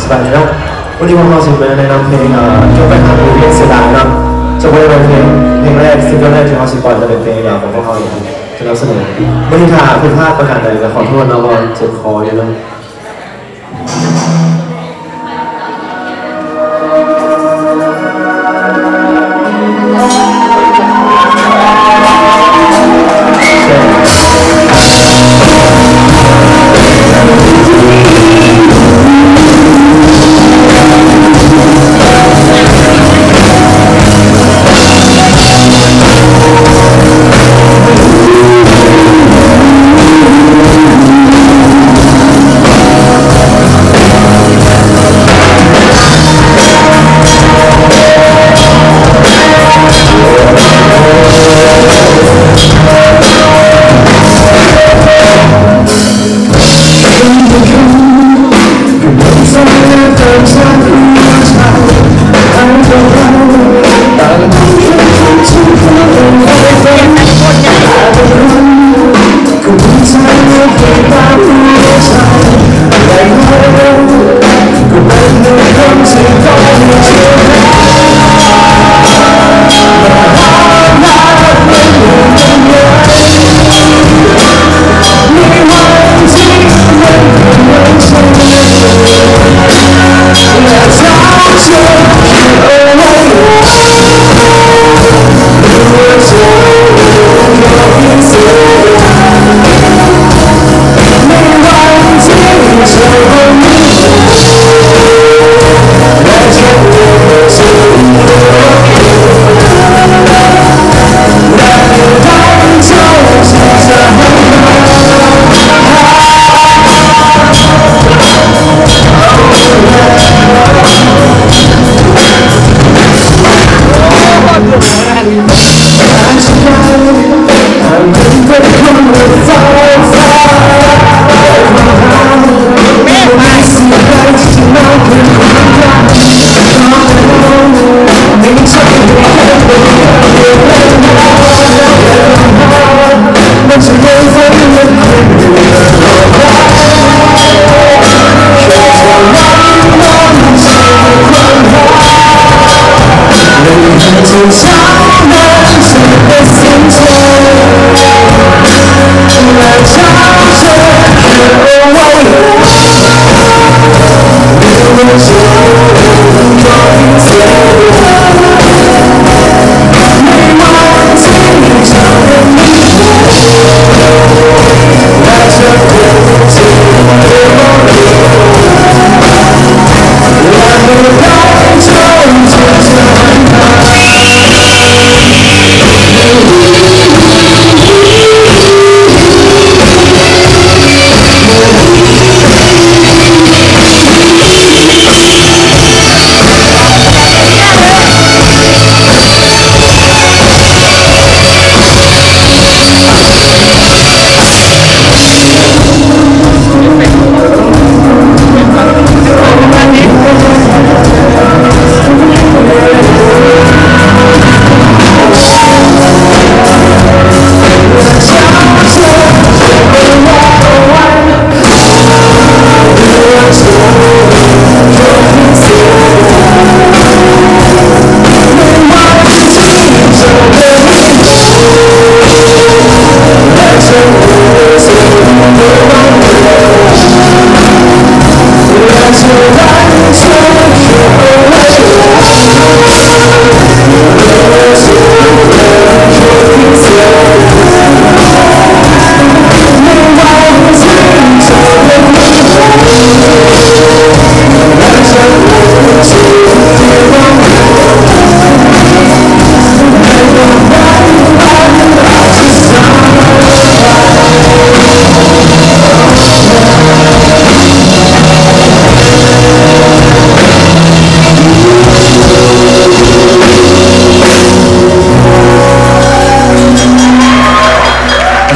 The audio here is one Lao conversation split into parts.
ໄປເນາະ ວັນນີ້ພວກເຮົາຊິມາແນະນຳເພງ ເອີ ຈົບໄປຫາຜູ້ເພງເສຍດາຍເນາະ ຈະບໍ່ໄດ້ເປັນເພງ ເພງແລກ ຊິງເກີນແລກທີ່ເຮົາຊິປ່ອຍ ຈະເປັນເພງດຽວຂອງພວກເຮົາເອງ ຈະນຳສະເໜີ ມື້ນີ້ຖ້າຜິດພາດປະການໃດກໍຂໍໂທດເນາະ ເພາະວ່າເຈັບຄໍຢູ່ເນາະ.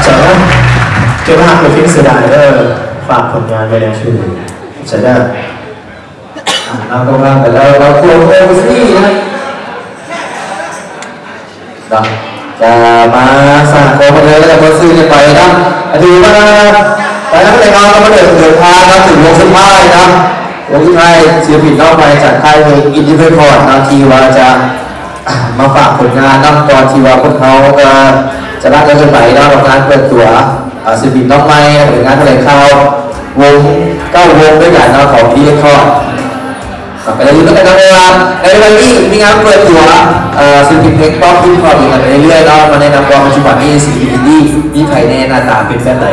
ເຈົ້າ ເຈົ້າພາບເປັນເພງເສຍດາຍເດີ ຝາກຜົນງານໄວ້ແດ່ ຊື່ ເສຍດາຍ. ອ່າ ເຮົາກໍຜ່ານໄປແລ້ວ ເຮົາຄວນໂອຊີນະ ເນາະ ຈະມາສ້າງຄວາມບັນເທີງ ແລ້ວກໍມ່ວນຊື່ນກັນໄປເນາະ ກໍຖືວ່າ ໄປນຳກັນເນາະ ກໍມາເດີນ ເດີນທາງເນາະ ເຖິງວົງສຸດທ້າຍເນາະ. ວົງສຸດທ້າຍ ສິລະປິນນ້ອງໃໝ່ຈາກຄ້າຍເວງ Indie Record ເນາະ ທີ່ວ່າຈະ ອ່າ ມາຝາກຜົນງານນຳ ກ່ອນທີ່ວ່າພວກເຮົາກໍຈະລາກັນໄປເນາະ ກັບງານເປີດຕົວ ອ່າ ສິລະປິນນ້ອງໃໝ່ ແລະ ກໍເປັນງານຖະແຫຼງຂ່າວວົງເກົ້າວົງດ້ວຍກັນເນາະ ຂອງ Indie Record ກໍຢ່າລືມນຳກັນເນາະ ເພາະວ່າໃນເວລານີ້ມີງານເປີດຕົວ ເອີ ສິລະປິນເພງ Pop Indie Record ອີກກັນໄປເລື້ອຍໆເນາະ ມາແນະນຳວ່າປັດຈຸບັນນີ້ສິລະປິນອິນດີ້ມີໃຜແດ່ ໜ້າຕາເປັນແບບໃດ.